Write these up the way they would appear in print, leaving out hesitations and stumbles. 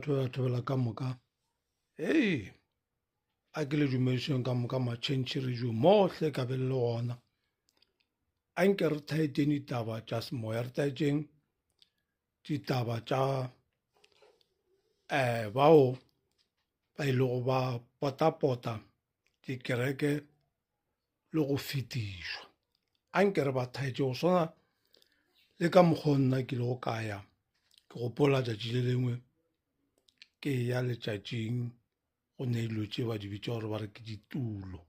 Thobela thobela ka moka. Hei, a ke le dumedišeng ka moka matšhentšhi radio mohle ka be le le gona. A nke re thaetšeng ditaba tša semoya, re thaetšeng ditaba tša bao ba ilego ba potapota dikereke le go fetišwa. A nke re ba thaetše go swana le ka mokgwa o nna ke ilego ka ya. Ke gopola tšatši le lengwe ke ya letšatšing go ne dilo tše ba di bitša gore ba re ke ditulo.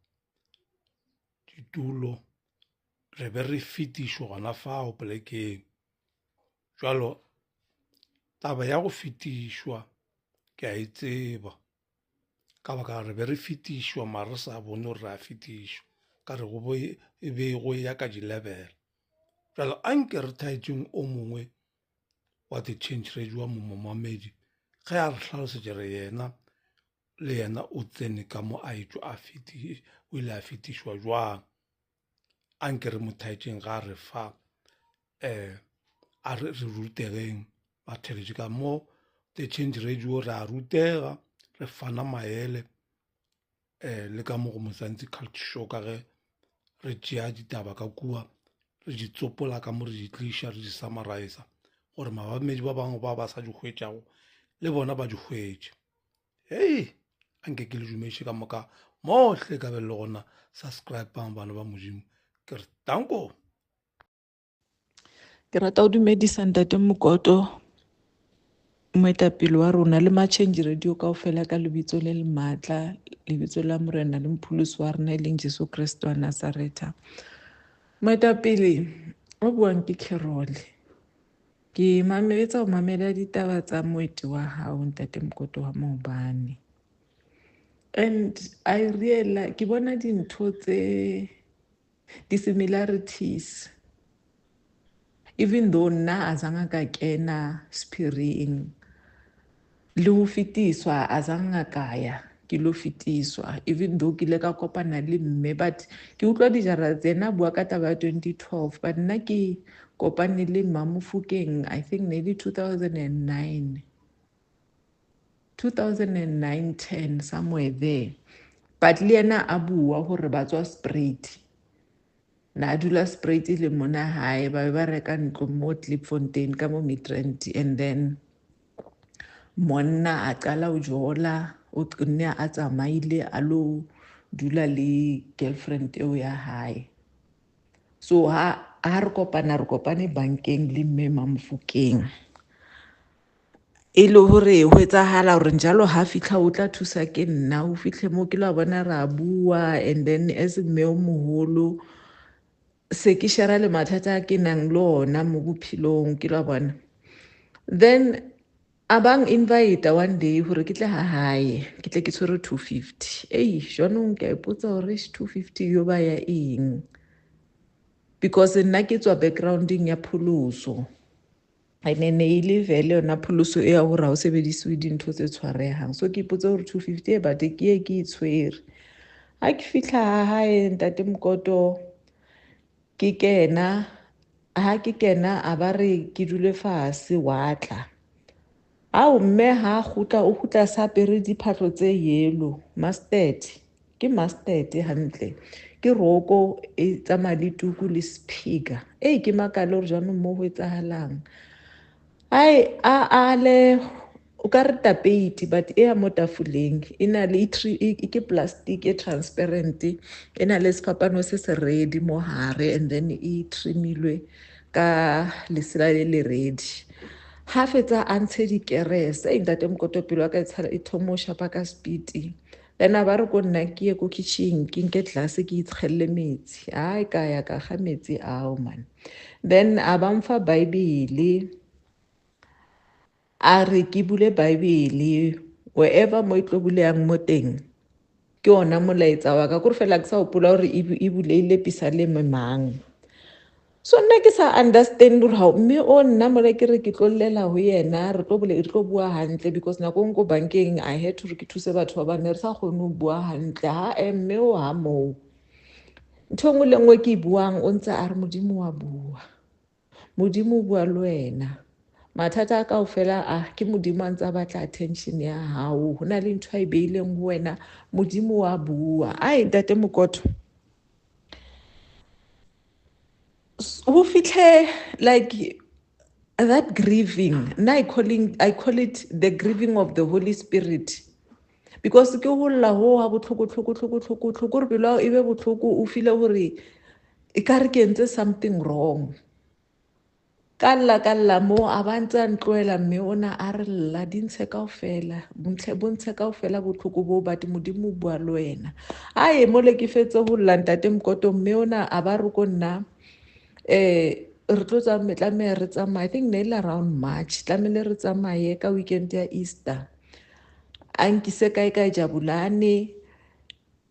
Ditulo re be re fetišwa gona fao polekeng. Jwalo taba ya go fetišwa ke a e tseba ka baka re be re fetišwa mara re sa bone gore re a fetišwa ka re go e be go ya ka di-level. Jwale a nke re thaetšeng o mongwe wa The Change Radio wa momamedi ge a re hlalosetša re yena le yena o tsene ka mo a etšwa a o ile a fetišwa jwang. A nke re mo thaetšeng ga re fa a re re rutegeng batheletši ka mo The Change Radio re a rutega re fana maele le ka mo go Mozantsi Culture Show ka ge re tšea ditaba ka kua re di tsopola ka mo re di tliša re di summarize gore mabamedi ba bangwe ba ba sa di hwetšago le bona ba di hwetše. Hei, a nke ke le dumeše ka moka mohle ka be le gona subscribang bana ba Modimo ke re danko. Ke rata go dumedisa ntate Mokoto, moetapele wa rona le Machange Radio kaofela ka lebitso le le maatla, lebitso la Morena le Mopholosi wa rena e leng Jesu Kriste wa Nazaretha. Moetapele o buang ke Carol. Ke mameletsa ho mamela ditaba tsa moeti wa hao ntate Mokoto wa maobane. And I realize ke bona dintho tse di-similarities even though nna a zanga ka kena sephiring le ho fetiswa a zanga ka ya ke lo fetiswa even though ke ile ka kopana le mme but ke utlwa dijara tsena bua ka taba ya 2012 but nna ke kopane le Mmamofokeng I think ne le 2009 2009 10 somewhere there but le yena a bua gore ba tswa Spruit na a dula Spruit le mona hae ba be ba reka ntlo mo Klipfontein ka mo Midrand and then monna a qala o jola o nne a tsamaile a lo dula le girlfriend eo ya hae so ha ha re kopana re kopane bankeng le mme Mamofokeng e le hore ho etsahala hore njalo ha fitlha o tla thusa ke nna o fitlhe mo ke la bona ra bua and then as mme o moholo se ke share le mathata a ke nang le ona mo bophelong ke la bona then a bang invite one day hore ke tle ha hae ke tle ke tshwere 250 ei jwanong ke a ipotsa hore 250 yo ba ya eng because nna ke tswa backgrounding ya pholoso ene ne e le vele yona pholoso e ya gore ga o sebedisiwe dintho tse tshwarehang so ke ipotse gore 250 e bate ke e ke e tshwere ga ke fitlha ga gae ntate Mokoto ke kena ha ke kena a ba re ke dule fase wa tla ao mme ha gutla o gutla sa apere diphahlo tse yellow mustard ke mustard hantle ke roko e tsamaya le tuku le speaker ei ke makale gore jaanong mo go etsagalang ai a ale o ka re tapeiti but e ya mo tafoleng e na le ke plastic e transparent e na le sefapano se se redi mo gare and then e trimilwe ka lesela le le redi ha fetsa a ntshe dikerese ei ntate Mokoto pelo wa ka e thoma o shapa ka speed then a ba re ko nna ke ye ko kitchen ke nke tlase ke itshgelele metsi ai ka ya ka ga metsi ao man then a ba mfa bible a re ke bule bible wherever mo e tlo buleyang mo teng ke ona molaetsa wa ka kore fela ke sa gopola gore e buleile pisaleme mang so nna ke sa understand gore ga mme o nna mola ke re ke tlo llela ho yena re tlo re tlo bua hantle because nako nngwe ko bankeng I had to re ke thuse batho ba bane re sa kgone ho bua hantle ha e mme o ha moo ntho e nngwe le nngwe ke e buang o ntse a re Modimo wa bua Modimo o bua le wena Mathata a kaofela a ke Modimo a ntse a batla attention ya hao. Ho na le ntho a e beileng ho wena, Modimo wa bua. Ai ntate Mokoto, ho fitlhe like that grieving. Nna I call it the grieving of the Holy Spirit, because ke ho lla ho ha botlhoko tlhoko tlhoko tlhoko tlhoko, gore pelo e be botlhoko, o feel gore e ka re ke entse something wrong. Ka lla mo a ba ntse a ntlohela, mme ona a re lla di ntshe kaofela, bontshe kaofela botlhoko bo, but Modimo o bua le wena. Ae mole ke fetse ho lla ntate Mokoto, mme ona a ba re ko nna re tlo tlameha re tsamaye, I think ne le around March, tlamehile re tsamaye ka weekend ya Easter. A nkise kae kae Jabulani,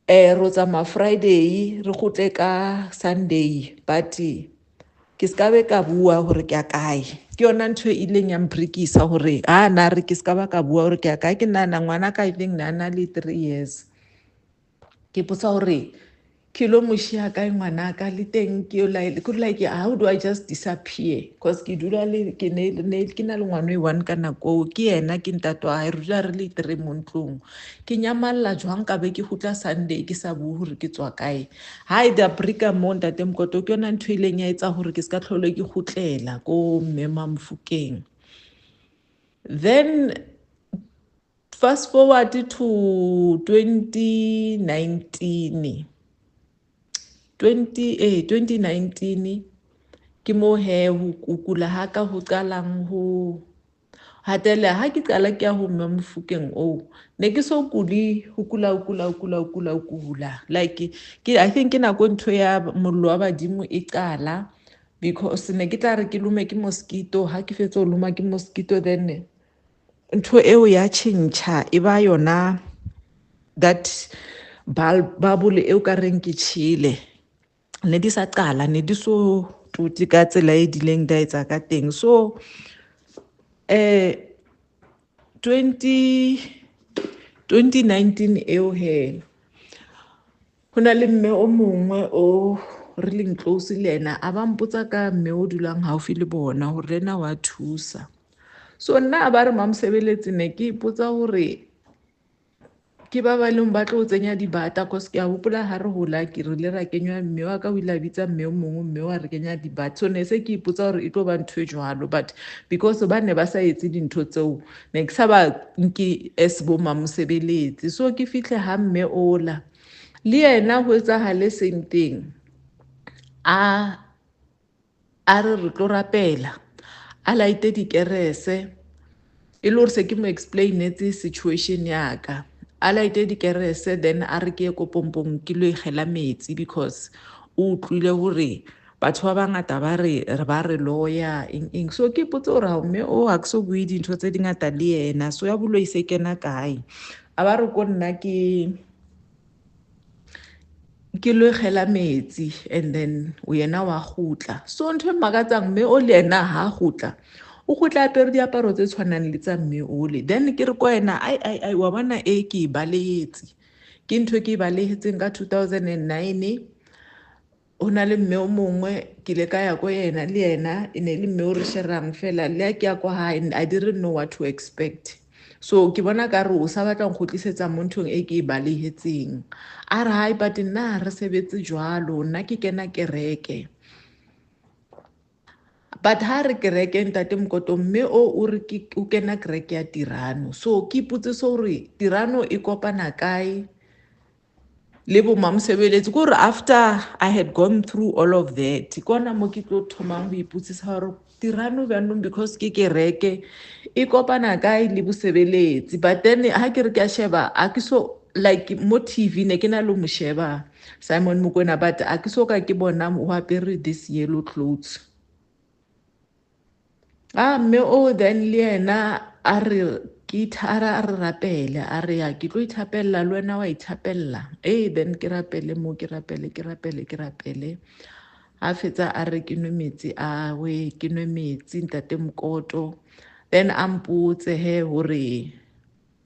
ro tsamaya Friday re kgutle ka Sunday, but ke ska be ka bua hore ke ya kae. Ke yona ntho e ileng ya mprekisa hore a na re ke ska ba ka bua hore ke ya kae. Ke nahana ngwana ka I think na na le 3 years. Ke potsa hore ke lo mo shiya kae ngwanaka, le teng ke like how do I just disappear, cause ke dula le ke ne ke na le ngwana e one ka nako, ke yena ke ntate wa hae, re dula re le three mo ntlong. Ke nyamalla jwang ka be ke kgutla Sunday ke sa bue hore ke tswa kae. Hai da brika mo ntate Mokoto, ke yona ntho e ileng ya etsa hore ke ska tlhole ke kgutlela ko mme Mamofokeng. Then fast forward to 2019, 2019 ke mo he ho kula ha ka ho qalang ho hatela. Ha ke qala ke ya ho mme Mofokeng oo, ne ke so kuli ho kula ho kula ho kula ho kula ho kula, like ke I think ke nako ntho ya mollo wa badimo e qala, because ne ke tla re ke lome ke mosquito, ha ke fetse ho loma ke mosquito, then ntho eo ya tjhentjha e ba yona that bubble eo ka reng ke tjhele. Ne di sa qala, ne di so tote ka tsela e dileng da etsa ka teng. So 2019 eo he, ho na le mme o mongwe o re leng close le yena, a ba mpotsa ka mme o dulang haufi le bona hore le yena wa thusa. So nna a ba re mamosebeletsi, ne ke ipotsa hore ke ba ba leng ba tlo tsenya dibata, cause ke a hopola ha re hola ke re le ra kenywa, mme wa ka o ile a bitsa mme o mongwe, mme wa re kenya dibata. So ne se ke ipotsa hore e tlo ba ntho e jwalo, but because ba ne ba sa etse dintho tseo, ne ke sa ba nke as bo mamosebeletsi. So ke fihle ha mme ola, le yena ho etsahale same thing, a re re tlo rapela, a laite dikerese, e le hore se ke mo explainetse situation ya ka. A laite dikerese, then a re ke ye ko pompong ke lo ikgela metsi, because o utlwile hore batho ba bangata ba re ba re loya eng eng. So ke ipotse hore ha mme o ha ke so bue dintho tse dingata le yena, so ya boloi se kena kae. A ba re ko nna ke lo ikgela metsi, and then o yena wa kgutla. So ntho e mmakatsang, mme o le yena ha kgutla, o kgutla apere diaparo tse tshwanang le tsa mme ole. Then ke re ko yena, ai ai ai, wa bona e ke e balehetse, ke ntho e ke e balehetseng ka 2009. Ho na le mme o mongwe ke ile ka ya ko yena, le yena e ne le mme o re sherang fela, le ha ke ya kwa hae, I didn't know what to expect. So ke bona ka re o sa batla ho nkgutlisetsa mo nthong e ke e balehetseng. A re hai, but nna ha re sebetse jwalo, nna ke kena kereke. But ha re kereke ntate Mokoto, mme o re ke o kena kereke ya Tirano. So ke ipotse so hore Tirano e kopana kae le bo mamosebeletsi. Ke hore after I had gone through all of that, ke hona mo ke tlo thomang ho ipotsisa hore Tirano bjanong, because ke kereke e kopana kae le bosebeletsi. But then ha ke re ke a sheba, a ke so like mo TV ne ke na le mo sheba Simon Mokoena, but a ke so ka ke bona o apere this yellow clothes. Ah, mme o then le yena a re ke a re rapele, a re ya ke tlo ithapella le wena wa ithapella. Then ke rapele mo, ke rapele, ke rapele, ke rapele. A fetsa a re ke nwe metsi, a we ke nwe metsi ntate Mokoto. Then a mpotse he hore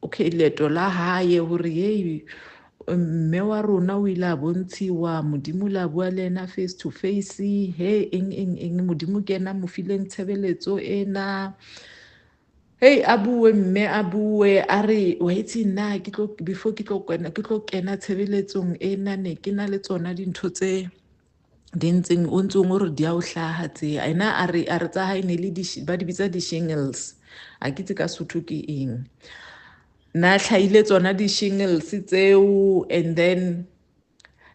okay leeto la hae, hore hey Mme wa rona o ile a bontshiwa modimo la bua le ena face to face he eng eng eng modimo ke ena mo fileng tshebeletso ena. Hey a bue mme a bue a re wa itse nna ke tlo before ke tlo kena ke tlo kena tshebeletsong ena ne ke na le tsona dintho tse di ntseng o ntseng o re di a o hlaha tse. Ena a re tsa hae ne le ba di bitsa di-shingles, a ke itse ka Sotho ke eng. Na hlahile tsona di-shingles tseo and then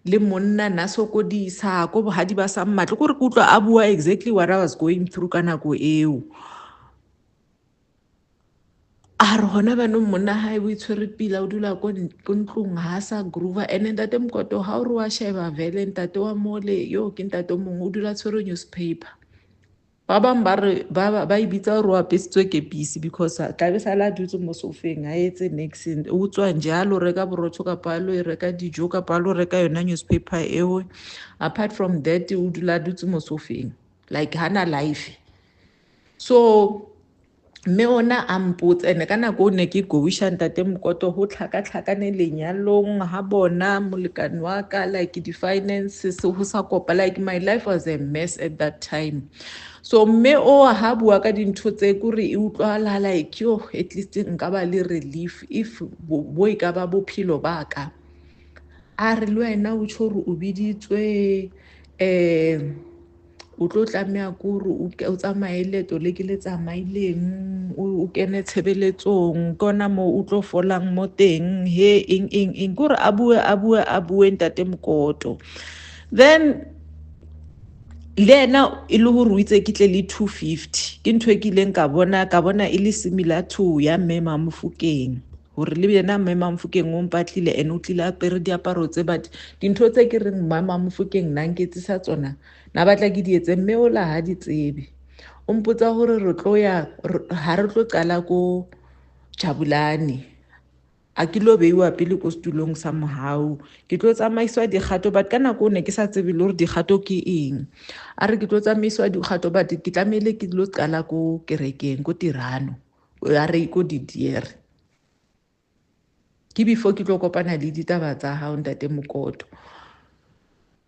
le monna na sokodisa ko bohadi ba sa mmatle kore ke utlwa a bua exactly what I was going through ka nako eo. A re hona banong monna hae o itshwere pila o dula ko ntlong ha sa groova. And ntate Mokoto ha o re wa sheba vele ntate wa mole yo ke ntate o mongwe o dula tshwere newspaper. Ba bang ba re ba e bitsa hore o apesitswe kepisi because tlabe sala a dutse mo sofeng ha etse niks, o tswa njalo reka borotho kapa a lo e reka dijo kapa a lo reka yona newspaper eo. Apart from that o dula a dutse mo sofeng like hana life. So mme ona a mpotsa ene ka nako o ne ke goisha ntate Mokoto ho tlhakatlhakane lenyalong ha bona molekane wa ka like di-finances ho sa kopa, like my life was a mess at that time. So mme o ha bua ka dintho tse kore e utlwahala like yo at least nka ba le relief if bo e ka ba bophelo ba ka. A re le wena o tjho hore o biditswe o tlo tlameha ke hore o tsamaye leeto le ke le tsamaileng, o kene tshebeletsong ke ona moo o tlo folang mo teng he eng eng eng kore a bue a bue a bue ntate Mokoto. Then le yena e le hore o itse ke tle le 250 ke ntho e ke ileng ka bona e le similar to ya mme Mamofokeng hore le yena mme Mamofokeng o mpatlile and o tlile apere diaparo tse, but dintho tse ke reng mme Mamofokeng nna nketsisa tsona na batla ke di etse mme ola ha di tsebe. O mpotsa hore re tlo ya ha re tlo qala ko Jabulani, a ke lo beiwa pele ko setulong sa mohau, ke tlo tsamaiswa dikgato but ka nako ne ke sa tsebe le hore dikgato ke eng. A re ke tlo tsamaiswa dikgato but ke tlamehile ke lo qala ko kerekeng ko Tirano, a re ko Didier ke before ke tlo kopana le ditaba tsa hao ntate Mokoto.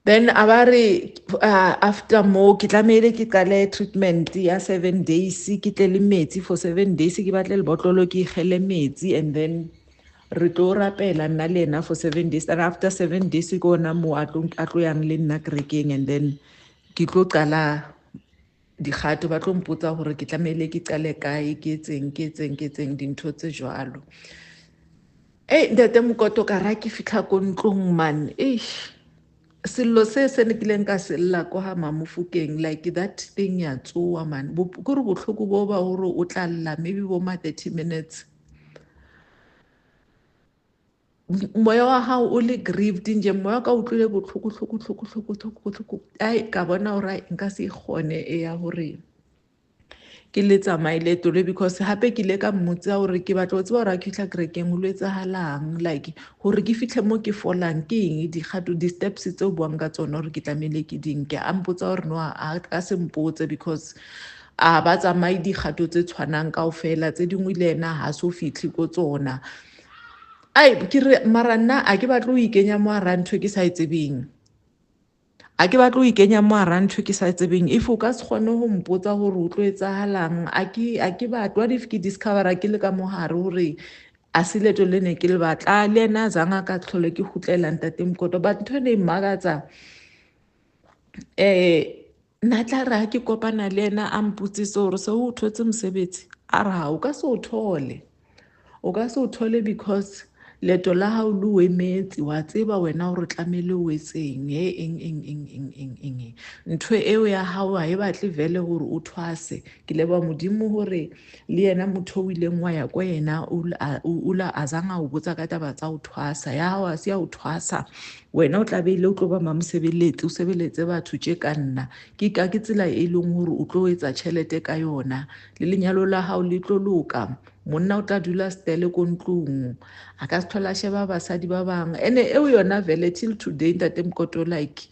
Then a ba re after mo ke tlamehile ke qale treatment ya 7 days, ke tle le metsi for 7 days, ke batle lebotlolo ke ikgele metsi and then re tlo rapela nna le yena for 7 days. And after 7 days ke ona mo a tlo yang le nna kerekeng and then ke tlo qala dikgato, ba tlo mpotsa hore ke tlamehile ke qale kae, ke etseng ke etseng ke etseng dintho tse jwalo. Ei ntate Mokoto ka ra ke fihla ko ntlong man, eish sello se se ne kileng ka sella ko ha Mamofokeng like that thing ya tsoa man, kore bohloko bo ba hore o tla lla maybe bo ma 30 minutes moya wa hao o le grieved nje, moya ka utlwile bohloko hloko hloko hloko hloko hloko. Ai ka bona hore nka se kgone e ya hore ke le tsamaye leeto le because hape ke ile ka mmotsa hore ke batla ho tseba hore ha ke fihla kerekeng ho lo etsahalang, like hore ke fihle mo ke folang ke eng dikgato di-steps tseo buang ka tsona hore ke tlamehile ke di nke. A mpotsa hore no a ka se mpotse because a ba tsamaye dikgato tse tshwanang kaofela, tse dingwe le yena ha so fihle ko tsona. Ai ke re mara nna a ke batle ho ikenya mo hara ntho ke sa e tsebeng, a ke batle ho ikenya mo hara ntho ke sa tsebeng. If o ka se kgone ho mpotsa hore o tlo etsahalang, a ke batle. What if ke discovera ke le ka mohare hore a se leeto le ne ke le batla, le yena a zang a ka tlhole ke kgutlela ntate Mokoto. But ntho e ne e mmakatsa nna tla re ha ke kopana le yena a mpotsise hore se o thotse mosebetsi, a re ha o ka se o thole, o ka se o thole because leeto la hao le o emetse, wa tseba wena hore tlamehile o etseng he eng eng eng eng eng eng. Ntho eo ya hao ha e batle vele hore o thwase. Ke leboha Modimo hore le yena motho o ileng wa ya ko yena o la a zang a o botsa ka taba tsa ho thwasa, ya hao ha se ya ho thwasa, wena o tla be ile o tlo ba mamosebeletsi, o sebeletse batho tje ka nna. Ke ka ke tsela e leng hore o tlo etsa tjhelete ka yona, le lenyalo la hao le tlo loka, monna o tla dula stele ko ntlong, a ka se thola sheba basadi ba bang. Ene eo yona vele till today ntate Mokoto like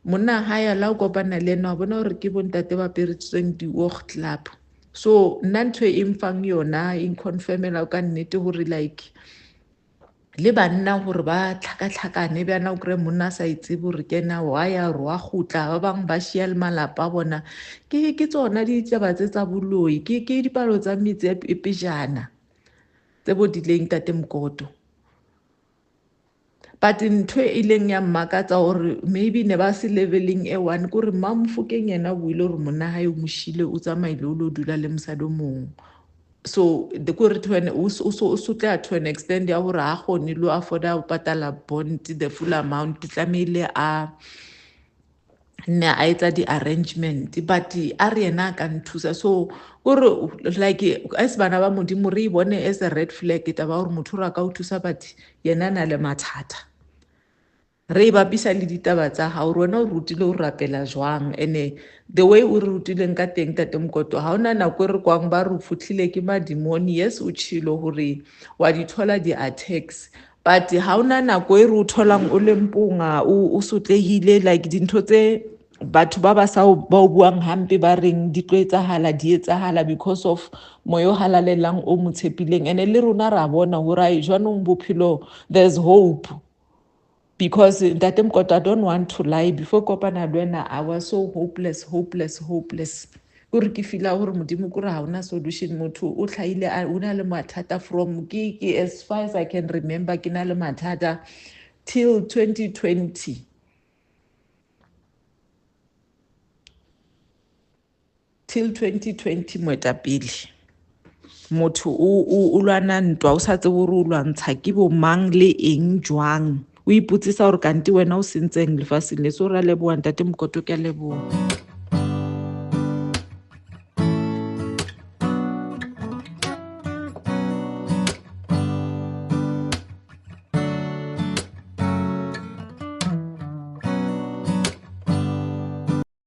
monna ha ya la o kopana le ena wa bona hore ke bontate ba aperetsweng di-work club. So nna ntho e mfang yona e nconfirmela ka nnete hore like Le banna hore ba tlhakatlhakane bjana o kry monna a sa itsebe gore ke ena wa ya gore wa gotla ba bangwe ba šia le malapa a bona ke tsona ditaba tse tsa boloi ke dipalo tsa metse e pejana tse bodileng Tate Mokoto. But ntho e ileng ya mmakatsa gore maybe ne ba se leveling e one kore Mmamofokeng yena o buile gore monna hae o mo šile o tsamaile o lo dula le mosadi o mongwe. So the kore to an o sotleha to an extent ya hore ha kgone lo afforda ho patala bond the full amount, tlamehile a nne a etsa di-arrangement, but a re yena a ka nthusa. So kore like as bana ba Modimo re e bone as a red flag taba ya hore motho o re a ka o thusa but yena a na le mathata. Re e bapisa le ditaba tsa hao gore wena o rutile o rapela jwang, ene the way o re rutileng ka teng Tate Mokoto ha ona nako e re kwang ba re futlile ke madimoni. Yes, o tshilo hore wa di thola di-attacks, but ha ona nako e re o tholang o le mponga o sotlehile like dintho tse batho ba ba sa ba o buang hampe ba reng di tlo etsahala di etsahala because of moya o halalelang o mo tshepileng. Ene le rona ra bona hore ai jwanong bophelo there's hope. Because Ntate Mokoto, I don't want to lie, before kopana le wena I was so hopeless, hopeless, hopeless. Kore ke feela hore Modimo kore ha ona solution, motho o hlahile o na le mathata from ke as far as I can remember ke na le mathata till 2020. Till 2020 moetapele. Motho o lwana ntwa o sa tsebe hore o lwantsha ke bo mang le eng jwang. O ipotsisa hore kante wena o sentseng lefatsheng le. So re a leboha Ntate Mokoto, ke a leboha.